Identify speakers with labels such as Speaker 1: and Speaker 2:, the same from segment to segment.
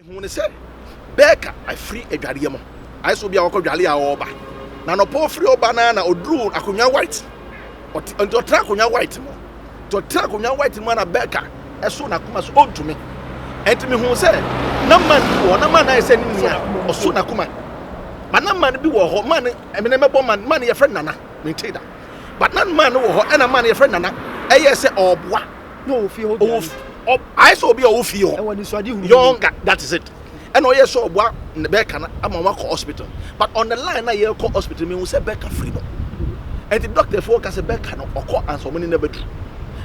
Speaker 1: Mehuu no sɛ Beka afiri adwareɛ mu, ayɛ sɛ obi a wakɔ dwale a ɔreba. Na anɔpa ɔfiri ɔba no ara na ɔduruu akonnwa white, ɔte, nti ɔtena akonnwa white mu. Nti ɔtena akonnwa white mu a na Beka ɛso n'akoma so ɔntumi. Nti mehuu sɛ na man bi wɔ hɔ, na man ayɛ sɛ ne nua, ɔso n'akoma. But na man bi wɔ hɔ, man no, ɛmene mɛbɔ man, man no yɛfrɛ no Nana, mentee da. But na man no wɔ hɔ, ɛna man no yɛfrɛ no Nana, ɛyɛ sɛ ɔreboa.
Speaker 2: Na ɔwɔ fie hɔ bi
Speaker 1: ɔwɔ f- ayɛ sɛ obi a ɔwɔ fie hɔ.
Speaker 2: Ɛwɔ anisoade hunu.
Speaker 1: Younger, that is it. Ɛna ɔyɛ sɛ ɔboa ne bɛka no ama wakɔ hospital. But on the line na yɛrekɔ hospital, mehu sɛ bɛka firi no. Ɛnti doctor foɔ ka sɛ bɛka no ɔkɔ ansa ɔmo ne no abɛduru.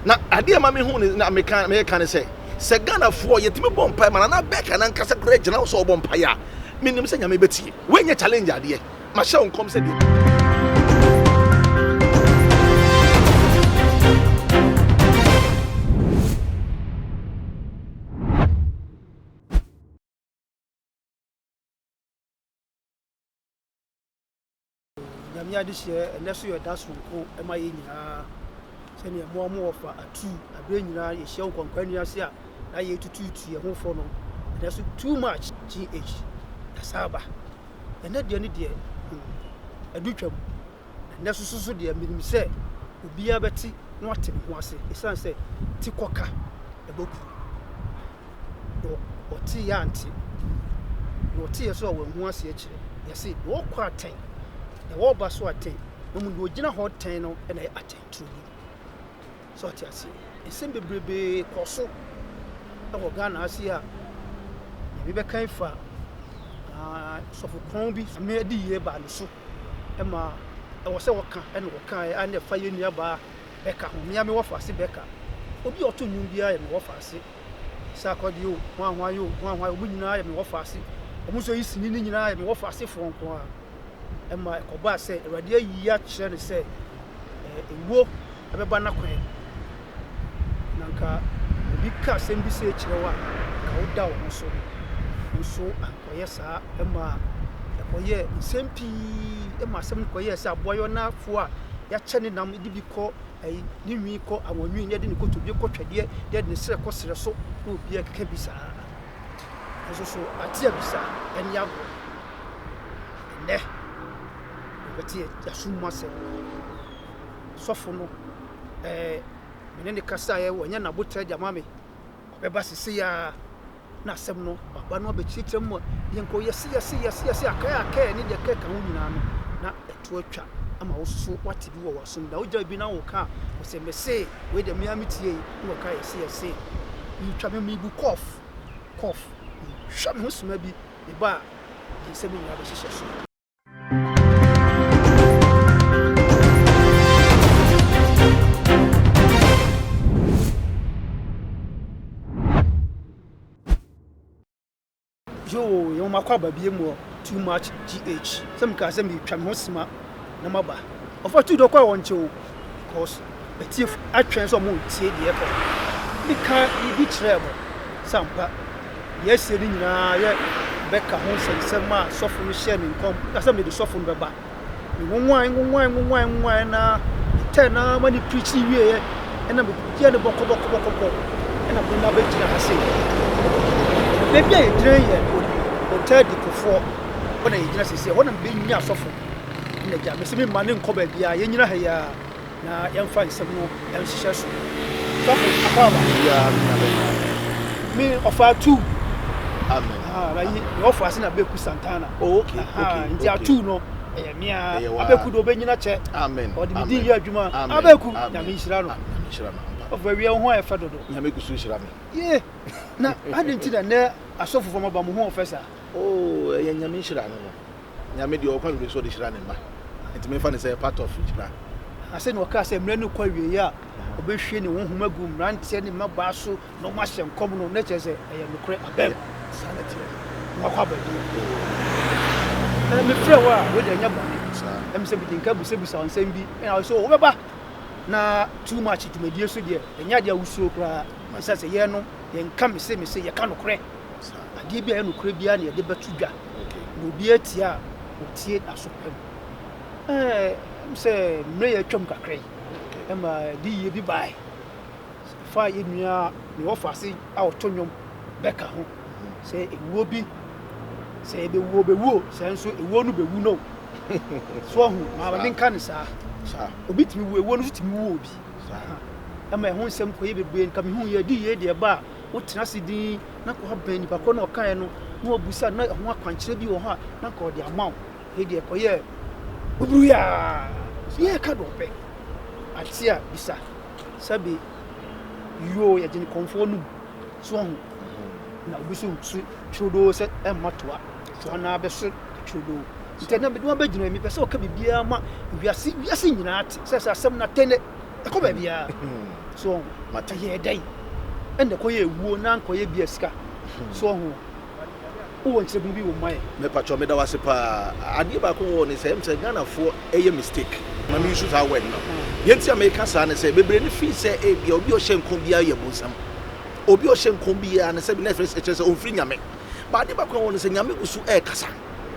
Speaker 1: Na adeɛ ma mehu ne na meka meka ne sɛ sɛ Ghanafoɔ yɛtumi bɔ mpaeɛ ma no anaa bɛka no ankasa koraa gyina hɔ sɛ ɔbɔ mpaeɛ a, menim sɛ Nyame bɛtie. Wei nyɛ challenge adeɛ. Mahyɛ wo nkɔm sɛ deɛ.
Speaker 2: Nyame adehyeɛ ɛnɛ so yɛ da soronko ɛma yɛn nyinaa sɛdeɛ mmoa mo wɔfa atuu aberɛ nyinaa yɛhyia wo nkwankwa nua ase a na yɛtututu yɛn ho fɔ no ɛnɛ so too much gh ɛsaa ba Ɛnnɛ deɛ no deɛ, hmm, adu twam. Ɛnnɛ soso so deɛ, menim sɛ obiara bɛte na wate ne ho ase ɛsiane sɛ ti kɔka ɛbɔ kuru. Na ɔteeɛ ante, na ɔteeɛ so a wanhu aseɛ kyerɛ. Yɛse deɛ ɔkɔ atɛn, deɛ ɔba so atɛn, na mmom deɛ ɔgyina hɔ tɛn no na ɛyɛ atɛnturoni. So ɔte aseɛ? Nsɛm bebrebee kɔ so wɔ Ghana ha sei a, Nyame bɛka fa sɔfo kɔn bi Nyame adiyie baa ne so ma ɛwɔ sɛ ɔka ɛna ɔkaeɛ a na ɛfa yɛn nua baa Bɛka ho. Mea me wɔfa ase Bɛka. Obi a ɔto nnwom biara yɛ me wɔfa ase. Sarkodie o, hwan hwan o, hwan hwan, wɔn nyinaa yɛ me wɔfa ase. Wɔn nso yi sini no nyinaa yɛ me wɔfa asefoɔ nko ara. Ɛma ɛkɔbaa sɛ Awurade ayi akyerɛ no sɛ ewuo bɛba n'akwan mu. Na anka obi ka asɛm bi sei kyerɛ wo a, anka woda wo ho so. Nso ankɔyɛ saa ma ɛkɔyɛɛ nsɛm pii ma asɛm no kɔyɛɛ sɛ aboa yɔnafoɔ a yɛakyɛ ne nam de bi kɔ ayi ne nwi kɔ awɔnwi na yɛde ne kotodwe kɔ twɛdeɛ na yɛde ne serɛ kɔ serɛ so na obiara keka bi saa. Nso so ate abisa ɛne agorɔ. Ɛnnɛ yɛbɛte yɛasom mu asɛm. Sɔfo no, ɛɛ, me ne no kasaeɛ, wanya n'aboterɛ de ama me. Ɔbɛba sesei ara na asɛm no, waba no abɛkyerɛkyerɛ mu ma yɛnkɔ yɛse, yɛse, yɛse, yɛse, akɛɛ, akɛɛ ne deɛ ɛkeka ho nyinaa no, na ɛto atwa ama wo nso woate bi wɔ w'asom. Na wogyae bi na woka a, wɔsɛ mese, wei deɛ me ara metiei, na wɔka yɛse, yɛse. Metwa me, mebu kɔf, kɔf, metwa me ho sima bi, meba a, nsɛm nyinaa bɛhyehyɛ so. Yoo, yɛn makɔ aba bie mu too much gh sɛ mekaa sɛ metwa me ho sima na maba ɔfa tu dɔkɔ a wɔnkyɛ o because atiefo atwɛn sɛ ɔmo tie deɛ ɛkɔ meka biribi kyerɛɛ mo sɛ ampa Deɛ asie no nyinaa yɛ bɛka ho nsɛnsɛm a sɔfo no hyɛɛ ne nkɔm na sɛ mede sɔfo no bɛba. Me nwonwae nwonwae nwonwae nwonwae na metɛɛ no ara ma ne preaching wieɛ ɛna meyɛɛ no bɔkɔbɔkɔbɔkɔbɔ ɛna mede no abɛgyina ha sei. Baabi a yɛgyina yi yɛ Hotel de Kofoɔ hɔ na yɛgyina seesei, ɛhɔ na mebɛnya sɔfo na agya. Mese memma no nkɔ baabiara, yɛnyina ha yi ara. Na yɛmfa nsɛm no nhyehyɛ so. Sɔfo Akwaaba.
Speaker 1: Yeah, me nua bɛma.
Speaker 2: Me ɔfa tu.
Speaker 1: Amen.
Speaker 2: Ah, na yi me ɔfa ase na Abeku Santana.
Speaker 1: Oh, okay, okay.
Speaker 2: Nti atu no ɛyɛ mea. Abeku do obenyina kyɛ.
Speaker 1: Amen.
Speaker 2: Ɔde me din yɛ adwuma. Abeku, Nyame nhyira no.
Speaker 1: Nyame nhyira no.
Speaker 2: Ɔfa wie ho ayɛ fɛ dodo.
Speaker 1: Nyame kusu nhyira me.
Speaker 2: Ye. Na adi nti na nɛ asɔfo fam aba mo ho ɔfɛ saa.
Speaker 1: Oh, ɛyɛ Nyame nhyira no no. Nyame deɛ ɔkwan bebree so ɔde hyira ne mma nti memfa no sɛ part of nhyira.
Speaker 2: Na sɛnea ɔkaa sɛ mmerɛ no rekɔ awieeɛ a ɔbɛhwie ne honhom agu mmeranteɛ ne mmabaa so na wɔahyɛ nkɔm no, na kyerɛ sɛ ɛyɛ nokorɛ. Abam.
Speaker 1: Saa na ɛteɛ.
Speaker 2: Na wakɔ aba bio. Ɛɛ, mefrɛ wo a, wei deɛ ɛnyɛ bɔne. Ɛm sɛ mede nka busabisa wo nsɛm bi, ɛna wo sɛ wobɛba. Na too much dwumadie so deɛ, ɛnyɛ adeɛ a wosuro koraa. Ɛsiane sɛ yɛn no, yɛnka mese mese, yɛka nokorɛ. Adeɛ bi a ɛyɛ nokorɛ biara na yɛde bɛto dwa. Na obiara tie a, ɔtie n'aso pa mu. Ɛɛ, sɛ mmerɛ yɛ atwam kakra yi, ɛma adiyie bi bae fa yɛn nua ne wɔfa ase a ɔto nnwom bɛka ho. Sɛ ewuo bi, sɛ ebewuo bewuo, sɛ nso ewuo no bewu no. So ɔho, ma menka no saa. Obi tumi wu, ewuo no nso tumi wu obi. Ɛma ɛho nsɛm kɔyɛ bebree. Nka mehu yɛ di yie deɛ ba a, wotena ase din na kɔ abɛn nipa korɔ na ɔkaeɛ no na wabusa na ɛho akwankyerɛ bi wɔ hɔ a na nka ɔde ama wo. Yei deɛ kɔyɛ buburu yaa. Yɛ ka deɛ ɔpɛ. Ate a bisa. Sɛbe yoo yɛgye ne kɔmfoɔ nom. So ɔho. Na obi so nsu turodoo sɛ ɛmma toa. Toa no ara bɛso turodoo. Nti ɛnɛ mede wo abɛgyina yi, mepɛ sɛ ɔka biribiara ma wiase wiase nyinaa te sɛ sɛ asɛm no atɛnɛ ɛkɔ baabiara. So ɔho. Ɛyɛɛ dɛn ɛna ɛkɔyɛ ewuo na ankɔyɛ bia sika. So ɔho. Wowɔ nkyerɛmu bi wɔ mu ma yɛn?
Speaker 1: Mepakyɛw meda wo ase paa. Adeɛ baako wɔ hɔ ne sɛ, ɛm sɛ Ghanafoɔ ɛyɛ mistake. Ma me use saa word no. Deɛ nti a meka saa ne sɛ, bebree no feel sɛ ebia obi a ɔhyɛ nkɔm biara yɛ bonsam. Obi a ɔhyɛ nkɔm biara no sɛbi na ɛkyerɛ sɛ ɔmfiri Nyame. But adeɛ baako a ɛwɔ hɔ ne sɛ, Nyame gu so ɛrekasa.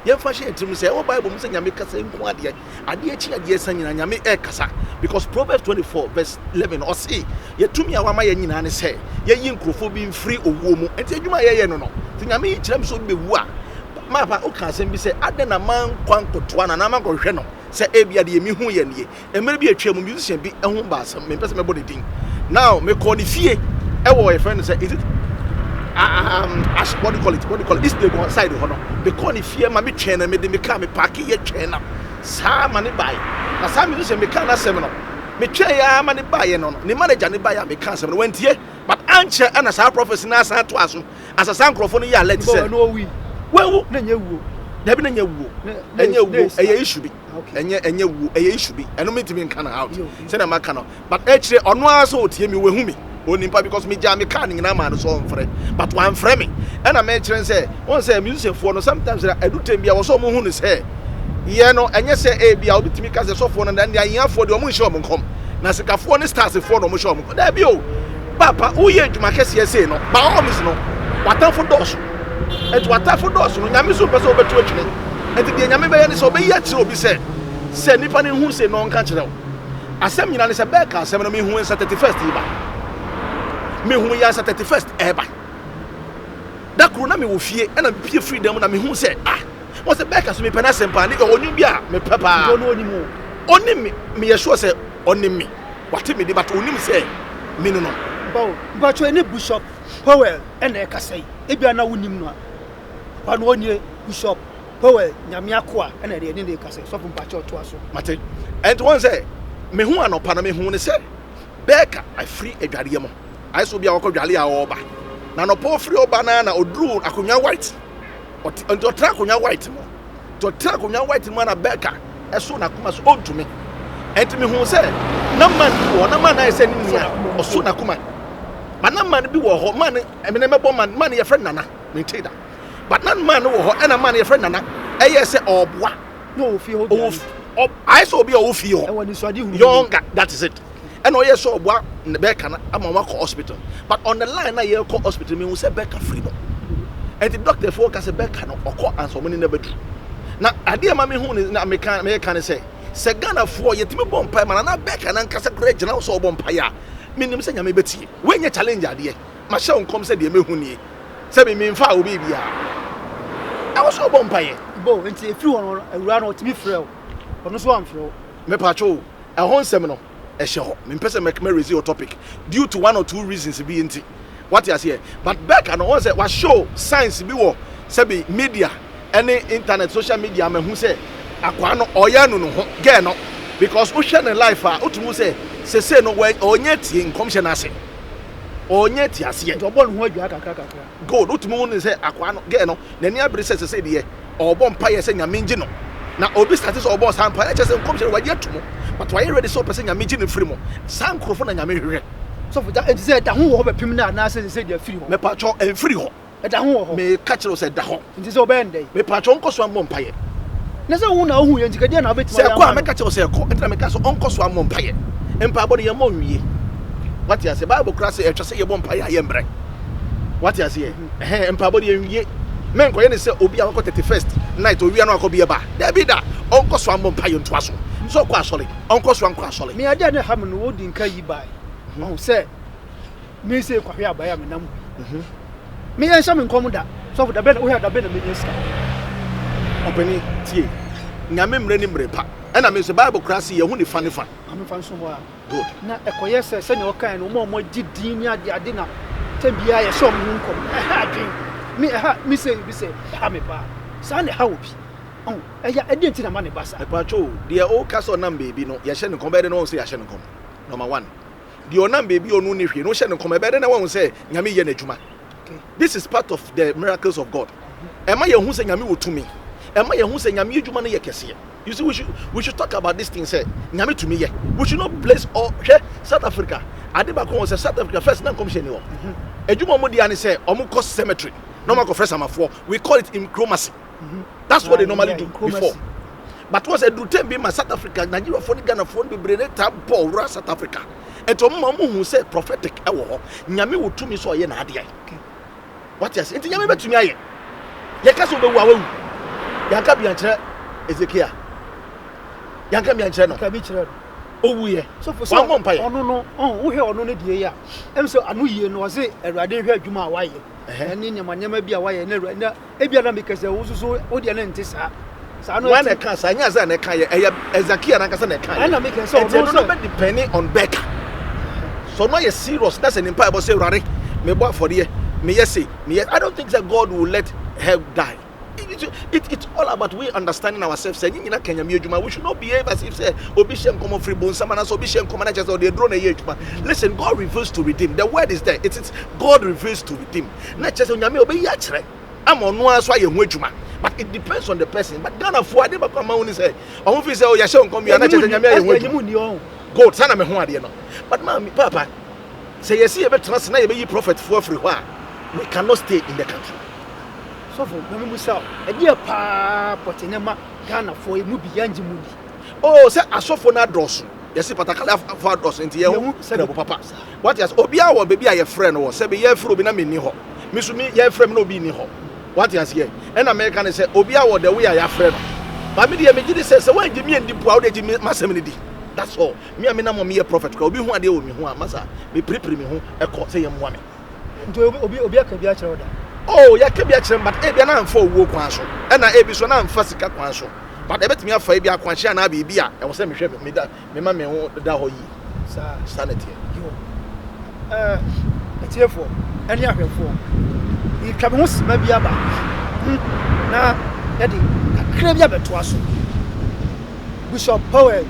Speaker 1: Yɛmfa nhyɛ yɛn tirim sɛ ɛwɔ Bible mu sɛ Nyame kasa nko ara deɛ, adeɛ kye adeɛ sa nyinaa Nyame ɛrekasa. Because Proverbs 24 verse 11 ɔse yɛ tumi a wama yɛn nyinaa ne sɛ yɛyi nkurɔfoɔ bi mfiri owuo mu. Nti adwuma a yɛyɛ no no, nti Nyame yi kyerɛ me sɛ obi bɛwu a, mapa woka asɛm bi sɛ adɛn na mankɔ ankɔtoa no anaa mankɔhwehwɛ no sɛ ebia deɛ mehu yɛ nie. Mmerɛ bi a atwa mu musician bi ho baa asɛm, mempɛ sɛ mɛbɔ ne din. Now mekɔɔ ne fie ɛwɔ yɛfrɛ no sɛ is it ash what do you call it what do you call it East Legon side hɔ no. Mekɔɔ ne fie ma metwɛn no, mede me car me paake yɛ twɛn no saa ma ne baeɛ. Na saa musician mekaa n'asɛm no, metwɛn yɛ ara ma ne baeɛ no, ne manager ne baeɛ a mekaa asɛm no wantie. But ankyɛ ɛna saa prophecy no asan toa so. Asa saa nkurɔfoɔ no yɛ alert sɛ wawu.
Speaker 2: Na ɛnyɛ wuo.
Speaker 1: Dabi na ɛnyɛ wuo. Ɛnyɛ wuo, ɛyɛ issue bi. Ɛnyɛ ɛnyɛ wuo, ɛyɛ issue bi. Ɛno mentumi nka no out sɛdeɛ maka no. But akyire ɔno ara sɛ ɔtie me, wahu me. Ɔnim pa because megyaa me car no nyinaa maa no sɛ ɔmfrɛ. But wamfrɛ me. Ɛna mekyerɛ no sɛ, wohu sɛ musicianfoɔ no sometimes na ɛdu time bi a wɔ sɛ wɔhu no sɛ yɛ no ɛnyɛ sɛ ebia obi tumi ka sɛ sɔfoɔ no deɛ ahiafoɔ deɛ wɔn nhyɛ wɔn nkɔm na sikafoɔ ne starsfoɔ na wɔn hyɛ wɔn nkɔm. Daabi o. Paapa woyɛ adwuma kɛseɛ sei no by all means no w'atamfo dɔɔso. Nti w'atamfo dɔɔso no Nyame nso mpɛ sɛ wobɛto atwene. Nti deɛ Nyame bɛyɛ ne sɛ ɔbɛyi akyerɛ obi sɛ sɛ nipa no nhu sei na ɔnka nkyerɛ wo. Asɛm nyinaa ne sɛ bɛɛka asɛm no mehu nsa 31st yi ba. Mehu yɛ ansa 31st ɛɛba. Da koro na mewɔ fie ɛna mepie firi dan mu na mehu sɛ ah wɔn sɛ bɛɛka so mepɛ n'asɛm paa ne ɔwɔ nnwom bi a mepɛ paa.
Speaker 2: Nti ɔno ɔnim wo?
Speaker 1: Ɔnim me, meyɛ sure sɛ ɔnim me. Wate me de but ɔnim sɛ me no no.
Speaker 2: Bawo, mpakyɛw ɛne Bishop Powell ɛna ɛkasa yi, ebia na wonim no a. Papa no ɔnie Bishop Powell Nyame akoa ɛna ɛde ɛne ne kasa yi, sɔfo mpakyɛw toa so.
Speaker 1: Mate. Ɛnti wɔn sɛ mehu anɔpa no mehu ne sɛ bɛɛka afiri adwareɛ mu. Ayɛ sɛ obi a wakɔ dwale a ɔreba. Na anɔpa ɔfiri ɔba no ara na ɔduruu akonnwa white. Ɔte, nti ɔtena akonnwa white mu. Nti ɔtena akonnwa white mu na bɛɛka ɛso n'akoma so ɔntumi. Ɛnti mehu sɛ na man bi wɔ hɔ, na man ayɛ sɛ ne nua ɔso n'akoma. Ba na man bi wɔ hɔ, man ɛmene mɛbɔ man, man yɛfrɛ Nana, mente da. But na man no wɔ hɔ, ɛna man yɛfrɛ Nana, ɛyɛ sɛ ɔɔboa.
Speaker 2: Na ɔwɔ fie hɔ bi.
Speaker 1: Ɔwɔ ayɛ sɛ obi a ɔwɔ fie hɔ.
Speaker 2: Ɛwɔ nisuade hunu.
Speaker 1: Yɔnga, that is it. Ɛna ɔyɛ sɛ ɔboa bɛɛka no ama wakɔ hospital. But on the line na yɛrekɔ hospital mehu sɛ bɛɛka firi mu. Ɛnti doctor foɔ ka sɛ bɛɛka no ɔkɔ ansa ɔmo ne no abɛduru. Na adeɛ ma mehu ne na meka meka ne sɛ sɛ Ghanafoɔ yɛtumi bɔ mpaeɛ ma nana bɛɛka nankasa koraa gyina hɔ sɛ ɔbɔ mpaeɛ a menim sɛ Nyame bɛtie. Wei nyɛ challenge adeɛ. Mahyɛ wo nkɔm sɛ deɛ mehu nie. Sɛ me memfaa obi biara. Ɛwɔ sɛ ɔbɔ mpaeɛ.
Speaker 2: Bo, nti ɛfiri hɔ no awuraa no ɔtumi frɛ wo, ɔno nso amfrɛ wo?
Speaker 1: Mepatwo o, ɛhɔ nsɛm no ɛhyɛ hɔ. Mempɛ sɛ mɛ raise your topic due to one or two reasons bi nti. Wate aseɛ? But Becca no, wɔn sɛ wa show signs bi wɔ sɛbi media ɛne internet, social media ama hu sɛ akwaa no ɔyɛ anu ne ho, girl no. Because wohwɛ ne life a, wotumi hu sɛ sese no ɔnyɛ tie nkɔmhyɛ no ase. Ɔnyɛ te aseɛ.
Speaker 2: Nti ɔbɔ ne ho adwaa kakra kakra.
Speaker 1: Good, wotumi hu ne sɛ akwaa no, girl no, n'ani abere sɛ sese deɛ ɔrebɔ mpaeɛ sɛ Nyame ngye no. Na obi starte sɛ ɔbɔ saa mpaeɛ, kyerɛ sɛ nkɔmhyɛ no wagye ato mu, but wayɛ ready sɛ ɔpɛ sɛ Nyame gye no firi mu. Saa nkorɔfoɔ na Nyame hwehwɛ.
Speaker 2: Sɔfo, da, enti sɛ ɛda ho wɔ hɔ bɛpem nnɛ anaasɛ sese deɛ afiri hɔ?
Speaker 1: Mepakyɛw, ɛmfiri hɔ.
Speaker 2: Ɛda ho wɔ hɔ.
Speaker 1: Meka kyerɛ wo sɛ ɛda hɔ.
Speaker 2: Nti sɛ ɔbɛyɛ no dɛn?
Speaker 1: Mepakyɛw, ɔnkɔ so ammɔ mpaeɛ.
Speaker 2: Na sɛ wo na wohu yɛ nti ka deɛn na wobɛtumi
Speaker 1: Sɛ
Speaker 2: ayɛ
Speaker 1: ɛkɔ a,
Speaker 2: ama no?
Speaker 1: mɛka kyerɛ wo sɛ ɛkɔ. Nti na meka sɛ ɔnkɔ so ammɔ mpaeɛ. Mpaebɔ no, yɛmmɔ nwie. Wate aseɛ? Bible koraa sɛ ɛtwa sɛ yɛbɔ mpaeɛ a yɛmbrɛ. Wate aseɛ? Ɛhɛn, mpaebɔ no yɛnwie. Menkɔyɛ no sɛ obi a wakɔ 31st night, owia no akɔ beer bar. Dabi da! Ɔnkɔ so ammɔ mpaeɛ ntoa so. Sɛ ɔkɔ asɔre, ɔnkɔ so ankɔ asɔre.
Speaker 2: Me adeɛ a na ɛha me no, wodi nka yi bae. Wahu sɛ me sei kwahwe abae a menam hɔ yi. Me yɛnhyɛ me nkɔm da. Sɔfo, dabɛn na wohwɛ a dabɛn na menya sika?
Speaker 1: Ɔpanin, tie. Nyame mmerɛ ne mmerɛ pa. Ɛna me nso Bible koraa se yɛhu ne fa ne fa.
Speaker 2: Maame fa nso hɔ a.
Speaker 1: Good.
Speaker 2: Na ɛkɔyɛ sɛ sɛnea ɔkae no, wɔn a wɔagye din ne ade ade na tɛm biara yɛhyɛ wɔn ho nkɔm. Ɛha adwen. Me ɛha me sɛ bi sɛ ɛha me paa. Saa na ɛha obi. Ɔn, ɛyɛ ɛdeɛn nti na ma ne ba saa?
Speaker 1: Mepakyɛ o, deɛ woka sɛ ɔnam baabi no, yɛhyɛ no nkɔm, ɛbɛyɛ dɛn na wahu sɛ yɛahyɛ no nkɔm? Number one. Deɛ ɔnam baabi a ɔno nni hwee no, wohyɛ no nkɔm, ɛbɛyɛ dɛn na wahu sɛ Nyame reyɛ n'adwuma? This is part of the miracles of God. Ɛma yɛhu sɛ Nyame wɔ tumi. Ɛma yɛhu sɛ Nyame adwuma no yɛ kɛseɛ. You see, we should talk about this thing sɛ Nyame tumi yɛ. We should not place all hwɛ South Africa. Ade baako wɔ sɛ South Africa first na nkɔmhyɛ ni hɔ. Adwuma wɔn di ani sɛ wɔn kɔ cemetery na wɔn akɔfrɛ samafoɔ. We call it incromacy. That's what they normally do before. But wɔn sɛ duru time bi ma South Africa, Nigeriafoɔ ne Ghanafoɔ no bebree ne taa bɔ wura South Africa. Nti wɔn ma wɔn hu sɛ prophetic ɛwɔ hɔ. Nyame wɔ tumi sɛ ɔyɛ n'adeɛ. Wate ase? Nti Nyame bɛtumi ayɛ. Yɛka sɛ wobɛwu a wawu. Yɛanka bi ankyerɛ Ezekiel. Yɛanka bi ankyerɛ no.
Speaker 2: Ka bi kyerɛ no.
Speaker 1: Owuiɛ.
Speaker 2: Sɔfo sɛ
Speaker 1: Wammɔ mpaeɛ.
Speaker 2: ɔno no, ɔn, wohwɛ ɔno no deɛ yi a, ɛm sɛ ano yie no ɔse Awurade nhwɛ adwuma a wayɛ ɛne nneɛma nneɛma bi a wayɛ na Awurade na ebia na meka sɛ wo nso so wo deɛ no nte saa. Saa no
Speaker 1: Wan na ɛka saa? Ɛnyɛ Isaiah na ɛka yɛ, ɛyɛ Ezekiel n'ankasa na ɛka yɛ.
Speaker 2: Ɛna meka sɛ
Speaker 1: Nti
Speaker 2: ɔno
Speaker 1: ɛno no
Speaker 2: sɛ
Speaker 1: bɛ depending on Becca. So ɔno ayɛ serious na sɛ ne mpaebɔ sɛ Awurade mebɔ afɔdeɛ, meyɛ sei, meyɛ I don't think that God will let her die. It, it, it's all about we understanding ourselves. Sɛ nyina ka Nyame adwuma, we should not behave as if sɛ obi hyɛ nkɔmɔ firi bonsam anaasɛ obi hyɛ nkɔmɔ na kyerɛ sɛ ɔde aduro na ɛyɛ adwuma. Listen, God reveals to redeem. The word is there. It's God reveals to redeem. Na kyerɛ sɛ Nyame ɔbɛyi akyerɛ ama ɔno ara so ayɛ ho adwuma. But it depends on the person. But Ghanafoɔ ade baako ama wo ni sɛ ɔmo fi sɛ ɔyɛhyɛ nkɔm yi a na kyerɛ sɛ Nyame ayɛ ho adwuma.
Speaker 2: Ɛnyɛ mu ni ɔn.
Speaker 1: Good, saa na me ho adeɛ no. But maame, papa, sɛ yɛsi yɛbɛtena ase na yɛbɛyi prophet foɔ afiri hɔ a, we cannot stay in the country.
Speaker 2: Sɔfo, na me musa wo, ɛdeɛ paa pɔte ne ma Ghanafoɔ yi mu bi yɛngye mu ni.
Speaker 1: Oh, sɛ asɔfoɔ no adɔɔso. Yɛsi patakalefoɔ adɔɔso nti yɛn ho krɛbo papa. Wate ase, obiara wɔ baabi a yɛfrɛ no wɔ. Sɛ bi yɛfrɛ obi na menni hɔ. Me nso me yɛfrɛ me na obi nni hɔ. Wate aseɛ? Ɛna mɛka ne sɛ obiara wɔ the way a yɛafrɛ no. But me deɛ megye di sɛ sɛ woangye me andi po a wode gye me m'asɛm no di. That's all. Me a menam a meyɛ prophet koraa obi hu adeɛ wɔ me ho a masa mepirepire me ho ɛkɔ sɛ yɛmmoa me.
Speaker 2: Nti obi obi obi aka bi akyerɛ wo da?
Speaker 1: Oh, yɛaka bi akyerɛ me but ebia na amfa owuo kwan so. Ɛna ebi so na amfa sika kwan so. But ɛbɛtumi afa ebi akwanhyɛ anaa biribi a ɛwɔ sɛ mehwɛ me da mema me ho da hɔ yie.
Speaker 2: Saa.
Speaker 1: Saa na ɛteɛ.
Speaker 2: Yo. Ɛɛ, atiefoɔ ɛne ahwɛfoɔ, metwa me ho sima bi aba hmm, na yɛde kakra bi abɛtoa so. Bishop Powell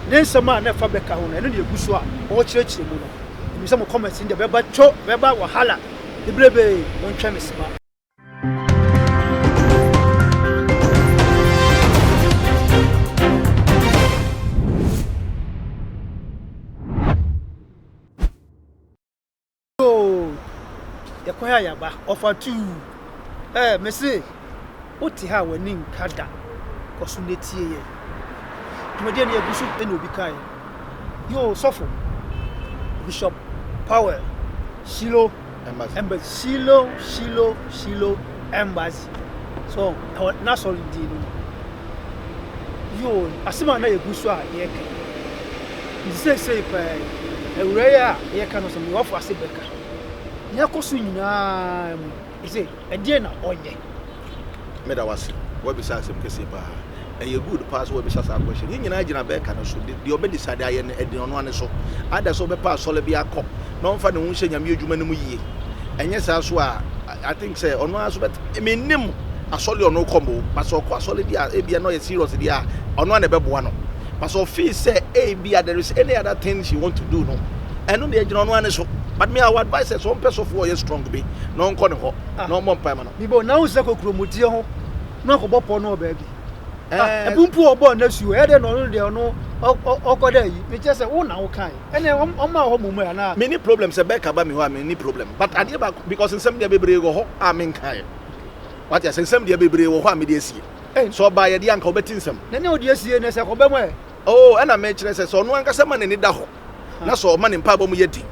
Speaker 2: ne nsɛm a na ɛfa bɛka ho no, ɛno na ɛgu so a ɔrekyerɛkyerɛ mu no. Menim sɛ mo comments no deɛ bɛba two, bɛba wahala bebrebe. Montwɛn me sima. Yoo, yɛkɔ a yɛaba, ɔfa tuu. Ɛɛ, mese, wote ha a w'ani nka da, kɔ so na tie yɛn. Dwumadie no yɛgu so ɛna obi kaeɛ. Yoo, sɔfo, Bishop Powell, Shiloh
Speaker 1: Embassy.
Speaker 2: Embassy, Shiloh, Shiloh, Shiloh Embassy. So, ɛwɔ n'asɔre din no mu. Yoo, asɛm a na yɛgu so a yɛreka yi. Nti seesei paa yi, awuraa yi a yɛreka no sɛ mewɔfo ase bɛka. Nea ɛkɔ so nyinaa mu, ɛsɛ ɛdeɛn na ɔnyɛ?
Speaker 1: Meda wo ase. Woabisa asɛm kɛseɛ paa. Ɛyɛ good paa sɛ woabisa saa question. Yɛn nyinaa gyina bɛɛka no so. Deɛ ɔbɛ decide ayɛ no, ɛgyina ɔno ara ne so. Either sɛ ɔbɛpɛ asɔre bi akɔ na ɔmfa ne ho nhyɛ Nyame adwuma no mu yie. Ɛnyɛ saa so a, I think sɛ ɔno ara so bɛ, mennim asɔre a ɔno kɔ mo, but sɛ ɔkɔ asɔre bi a ebia na ɔyɛ serious deɛ a, ɔno ara na ɛbɛboa no. But sɛ ɔfeel sɛ ebia there is any other thing she want to do no, ɛno deɛ ɛgyina ɔno ara ne so. But me I would advise sɛ sɛ ɔmpɛ sɔfo a ɔyɛ strong bi na ɔnkɔ ne hɔ na ɔmmɔ mpae ma no.
Speaker 2: Mebɔ na wohu sɛ kokuromodie ho na ɔkɔbɔ pɔ no wɔ baabi.
Speaker 1: Eh.
Speaker 2: Ɛbu mpo ɔbɔɔ n'asuo ɛyɛ dɛ na ɔno deɛ ɔno ɔkɔ dɛ yi mekyerɛ sɛ wo na wokae ɛnna ɔma hɔ mmom anaa.
Speaker 1: Menni problem sɛ Becca ba me hɔ a menni problem but adeɛ baako because nsɛm deɛ bebree wɔ hɔ a menkaeɛ wate ase nsɛm deɛ bebree wɔ hɔ a mede asie sɛ ɔbaa yɛ deɛ anka ɔbɛte nsɛm.
Speaker 2: Na nea ɔde asie no sɛ ɛkɔba mu ɛ.
Speaker 1: Oh ɛna mekyerɛ sɛ sɛ ɔno ankasa ma n'ani da hɔ na sɛ ɔma ne mpaebɔ mu yɛ den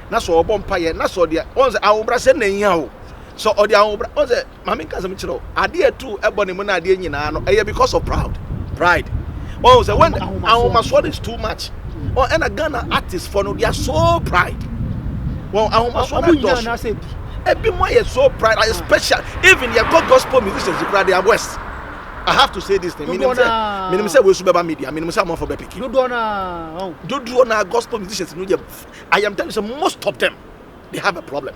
Speaker 1: na sɛ ɔbɔ mpaeɛ na sɛ ɔde ɔn sɛ ahobrɛaseɛ na ehia o sɛ ɔde ahobra ɔn sɛ maame nka asɛm kyerɛ o adeɛ ɛtu ɛbɔ ne mu na adeɛ nyinaa no ɛyɛ because of proud pride ɔn sɛ when ahomasoɔ is too much ɔn ɛna Ghana artist for no they are so pride wɔn ahomasoɔ na dɔɔso. Ebi mo ayɛ so pride, ayɛ special. Even yɛ kɔ gospel musicians kura, they are worse. I have to say this thing. Minim sɛ minim sɛ wesu bɛba media. Minim sɛ amanfo bɛ piki.
Speaker 2: Dodoɔ naa. Oh.
Speaker 1: Dodoɔ naa gospel musicians no yɛ. I am telling you, say most of them, they have a problem.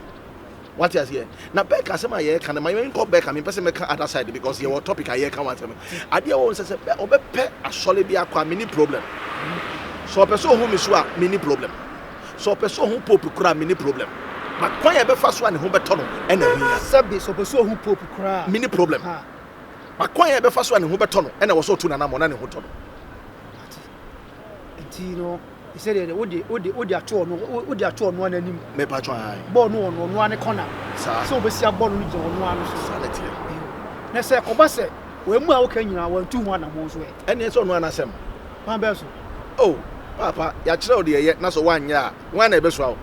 Speaker 1: Wate aseɛ? Na bɛɛka asɛm a yɛreka no, ma yɛnkɔ bɛɛka, mempɛ sɛ mɛka other side because yɛwɔ topic a yɛreka ho asɛm. Adeɛ wɔ sɛ sɛ ɔbɛpɛ asɔre bi akɔ a, menni problem. Sɛ ɔpɛ sɛ ɔhu me so a, menni problem. Sɛ ɔpɛ sɛ ɔhu Pope koraa a, menni problem. But kwan a ɛbɛfa so a ne ho bɛtɔ no ɛna ɛho hia.
Speaker 2: Sɛbe sɛ ɔpɛ sɛ ɔhu Pope koraa
Speaker 1: a, menni problem. But kwan a ɛbɛfa so a ne ho bɛtɔ no ɛna ɛwɔ sɛ ɔtu n'anammɔn na ne ho tɔ no.
Speaker 2: Nti no, sɛ deɛ wode wode wode ato ɔno wode ato ɔno ara n'anim.
Speaker 1: Mepa kyɛw ae.
Speaker 2: Bɔɔl no wɔ ɔno ɔno ara ne kɔna.
Speaker 1: Saa.
Speaker 2: Sɛ obesi abɔ no no gyina ɔno ara no so.
Speaker 1: Saa na ɛteɛ.
Speaker 2: Na sɛ ɛkɔba sɛ wɔn mu a woka nyinaa wɔantu ho anammɔn nso ɛ?
Speaker 1: Ɛnneɛ sɛ ɔno ara n'asɛm.
Speaker 2: Kwan bɛn so?
Speaker 1: Oh, paapa, yɛakyerɛ wo deɛ ɛyɛ na sɛ woanyɛ a, hwan na ɛbɛsoa wo?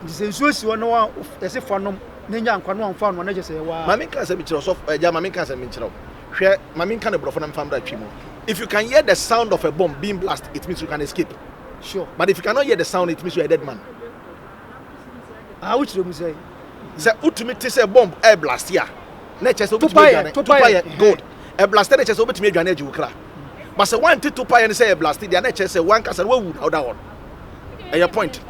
Speaker 2: Nti sɛ nsuo si hɔ na wa yɛse fa nom na nya nkwa na wamfa annom a na kyerɛ sɛ ɛyɛ waa.
Speaker 1: Ma menka asɛm nkyerɛ wo, sɔfo, agya, ma menka asɛm nkyerɛ wo. Hwɛ, ma menka no borɔfo na memfa mmra Twi mu. If you can hear the sound of a bomb being blast, it means you can escape.
Speaker 2: Sure.
Speaker 1: But if you cannot hear the sound, it means you are a dead man.
Speaker 2: Ah, wokyerɛ mu sɛ?
Speaker 1: Sɛ wotumi te sɛ bomb ɛreblast a, na ɛkyerɛ sɛ wobɛtumi aduane. Topayɛ, good. Ɛblast na ɛkyerɛ sɛ wobɛtumi aduane agye wo kra. But sɛ woante topayɛ no sɛ ɛblast deɛ, na ɛkyerɛ sɛ wankasa no wawu na woda hɔ no. Ɛyɛ point.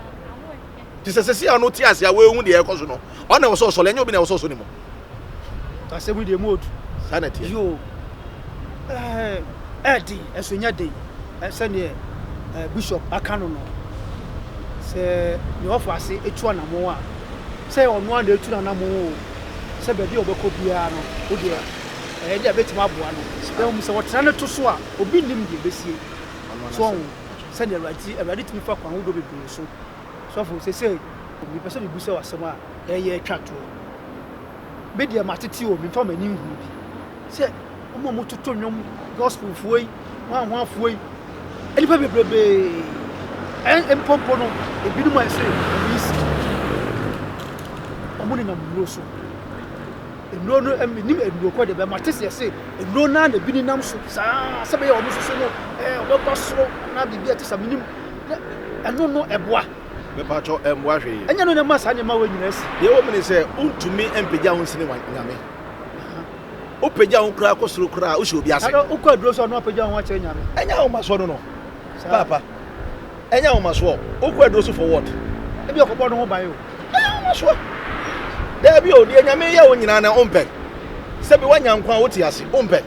Speaker 1: Te sɛ sɛsi a ɔno te ase a wɔahu deɛ ɛrekɔ so no, ɔno na ɛwɔ sɛ ɔsɔre, ɛnyɛ obi na ɛwɔ sɛ ɔsɔ ne mu.
Speaker 2: Asɛm yi deɛ mu odu.
Speaker 1: Saa na ɛteɛ.
Speaker 2: Yoo, ɛɛ ɛden, ɛso nyɛ den sɛdeɛ ɛɛ bishop aka no no. Sɛ nea ɔfa ase etu anamɔn a, sɛ ɔno ara na etu n'anamɔn o, sɛ baabi a ɔbɛkɔ biara no, wo deɛ ɛyɛ deɛ ɛbɛtumi aboa no. Na mmom sɛ ɔtena ne to so a, obi nnim deɛ ɛbɛsie. So ɔho sɛdeɛ Awurade Awurade tumi fa kwan ahodoɔ bebree so. Sɔfo, seesei mepɛ sɛ mebisa wo asɛm a ɛyɛ twa toɔ. Me deɛ matete o, memfa m'ani nhunu bi. Sɛ wɔn a wɔtoto nnwom, gospelfoɔ yi, hwanhwanfoɔ yi, nnipa bebrebee, mpo mpo no, ebinom a ɛsɛ wɔn yi sika, wɔn nenam nnuro so. Nnuro no, menim nnuro kɔ deɛ bɛma te sɛ yɛse nnuro no ara na ebi nenam so saa sɛ bɛyɛ wɔn nso so no, ɛɛ wɔbɛba soro anaa biribi a ɛte sɛ menim. Ɛno no ɛboa.
Speaker 1: Mepakyɛw, ɛmmoa hwee.
Speaker 2: Ɛnyɛ no na ɛma saa nneɛma wei nyinaa si.
Speaker 1: Deɛ ɛwɔ mu ne sɛ, wontumi mpagya wo nsene Nyame. Wopagya wo koraa kɔ soro koraa a, wohyɛ obi ase.
Speaker 2: Ɛna wokɔ aduro so a na wapagya wo ho akyerɛ Nyame.
Speaker 1: Ɛnyɛ ahomasoɔ no no, paapa. Ɛnyɛ ahomasoɔ. Wokɔ aduro so for what?
Speaker 2: Ebi ɔkɔbɔ ne ho ban o.
Speaker 1: Ɛnyɛ ahomasoɔ. Daabi o, deɛ Nyame yɛ wo nyinaa na wompɛ. Sɛbi woanya nkwa a wote ase, wompɛ.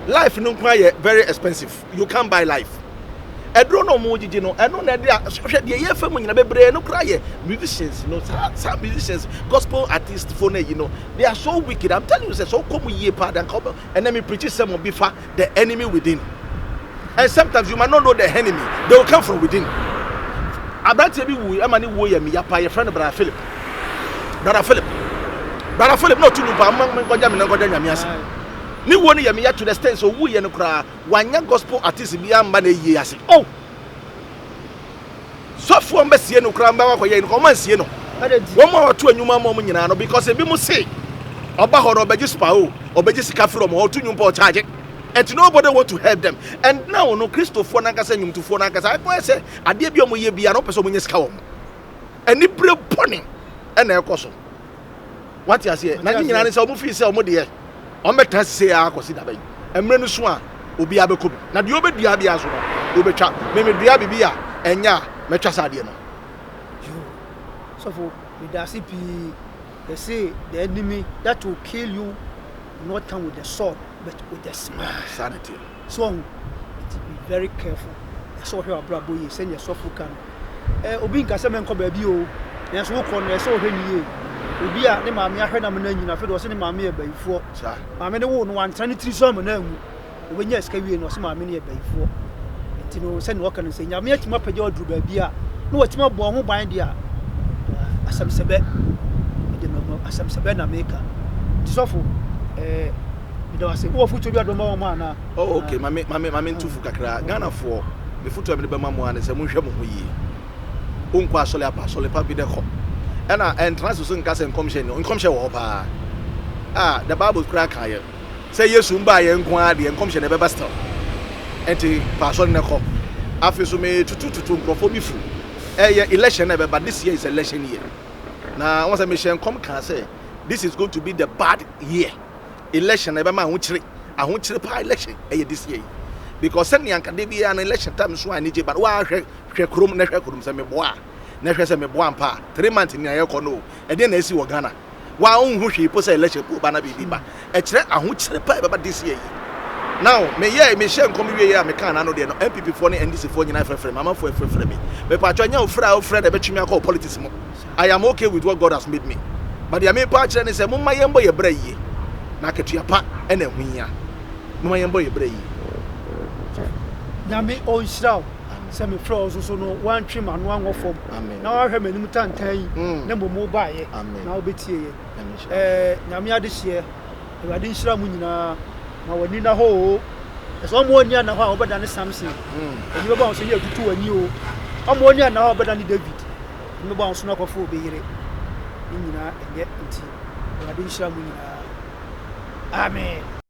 Speaker 1: Life no nko ayɛ very expensive. You can't buy life. Ɛduro na ɔmo gyegye no, ɛno na ɛde a hwɛ deɛ yɛfɛ mu nyina bebree no koraa yɛ musicians no, saa musicians, gospel artist fo no ayi no, they are so wicked. I'm telling you sɛ sɛ wokɔ mu yie paa de anka wobɛ. Ɛnɛ me preach sermon bi fa the enemy within, and sometimes you might not know the enemy, they will come from within. Aberanteɛ bi wui ɛma ne wuo yɛ meya paa, yɛfrɛ no Brother Philip. Brother Philip, Brother Philip na ɔto nwom paa, mma menkɔgya me na nkɔda Nyame ase. Ne wuo no yɛ meya to the extent sɛ ɔwuiɛ no koraa wanya gospel artist bi amba na eyie ase. Oh! Sɔfoɔ mbɛ sie no koraa mbɛ wakɔyɛ no kɔ ɔmo ansie no. Wɔn a wɔto enyuma ama wɔn nyinaa no because ebi mo se ɔba hɔ no ɔbɛgye spa o, ɔbɛgye sika firi wɔn hɔ, ɔto nwom pa ɔkyagye. And nobody want to help them. And now no Kristofoɔ nankasa nnwomtofoɔ nankasa akɔyɛ sɛ adeɛ bi a wɔyɛ biara no wɔpɛ sɛ wɔnya sika wɔ ho. Anibere bɔne ɛna ɛkɔ so. Wate aseɛ? Na ne nyinaa ne sɛ wɔn fii sɛ wɔn deɛ wɔn bɛtena ase sei ara akɔsi da bɛn. Mmerɛ no so a obiara bɛkɔ bi. Na deɛ ɔbɛdua biara so no ɔbɛtwa. Me medua biribi a ɛnyɛ a mɛtwa saa adeɛ no.
Speaker 2: Yoo, sɔfo medase pii. Yɛse the enemy that will kill you will not come with the sword but with the smile.
Speaker 1: Saa na ɛteɛ.
Speaker 2: So wahu? Nti be very careful. Ɛsɛ sɛ wohwɛ w'abrabɔ yie sɛnea sɔfo ka no. Eh, obi nka sɛ menkɔ baabi o, nanso wokɔ no, ɛsɛ sɛ wohwɛ no yie. Obi a ne maame ahwɛ no ama no anyin, afei de ɔse ne maame yɛ bayifoɔ. Maame no woo no, wantena ne tiri so ama no anwu. Obɛnya sika wie no, ɔse maame no yɛ bayifoɔ. Nti no, sɛnea ɔka no sɛ Nyame atumi apagya wo aduru baabi a, na watumi abɔ wo ho ban deɛ a, asɛm sɛbɛ, ɛde asɛm sɛbɛ na meka. Nti sɔfo, eh, Meda wo ase. Wowɔ fotuo bi a wode bɛma wɔn anaa?
Speaker 1: Oh okay, ma me ma me ma me ntu fo kakra. Ghanafoɔ, me fotuo a mede bɛma mo ara ne sɛ monhwɛ mo ho yie. Wonkɔ asɔre apa asɔre pa bi dɛ kɔ. Ɛna ɛntena ase so nka sɛ nkɔmhyɛ nni hɔ. Nkɔmhyɛ wɔ hɔ paa. Ah, the Bible koraa ka yɛ sɛ Yesu mbaeɛ nko ara deɛ nkɔmhyɛ no ɛbɛba still. Ɛnti pa asɔre no kɔ. Afei so metutututu nkurɔfoɔ bi fo. Ɛyɛ election na ɛbɛba. This year is election year. Na wɔn sɛ mehyɛ nkɔm kaa sɛ this is going to be the bad year. Election na ɛbɛma ahokyere, ahokyere paa election ɛyɛ this year yi. Because sɛnea nka de biara no election time so a anigye ba no, woahwɛ hwɛ kurom na hwɛ kurom sɛ meboa a, na hwɛ sɛ meboa ampa a, 3 months ni a yɛkɔ no o, ɛdeɛn na asi wɔ Ghana? Wa wonhu hwee po sɛ election po ba na biribi ba. Ɛkyerɛ ahokyere pa a ɛbɛba this year yi. Now, meyɛɛ mehyɛ nkɔm wie a mekaa n'ano deɛ no, NPP foɔ ne NDC foɔ nyinaa frɛfrɛ me, amanfoɔ frɛfrɛ me. Mepatwɔ ɛnyɛ ofrɛ a wofrɛ na ɛbɛtwe me akɔ politics mu. I am okay with what God has made me. But deɛ mepa akyerɛ ne sɛ momma yɛmbɔ yɛ bra yie. Na akatua pa ɛna ɛho hia. Momma yɛmbɔ yɛ bra yie.
Speaker 2: Nyame ɔnhyira wo sɛ mefrɛ wo nso so no woantwe m'ano angɔ fam
Speaker 1: Amen.
Speaker 2: na woahwɛ m'anim tantan yi na mmom wobaeɛ
Speaker 1: Amen.
Speaker 2: na wobɛtie yɛ.
Speaker 1: Nyame nhyira wo.
Speaker 2: Nyame adehyeɛ, Awurade nhyira mo nyinaa. Ma w'ani na hɔ o. Ɛsɛ ɔmo ani ana hɔ a wɔbɛdane Samson. Ani bɛba wɔn so ne atutu w'ani o. Ɔmo ani ana hɔ a wɔbɛdane David. Ani bɛba wɔn so na akɔfo obi yere. Ne nyinaa ɛnyɛ nti Awurade nhyira mo nyinaa. Amen.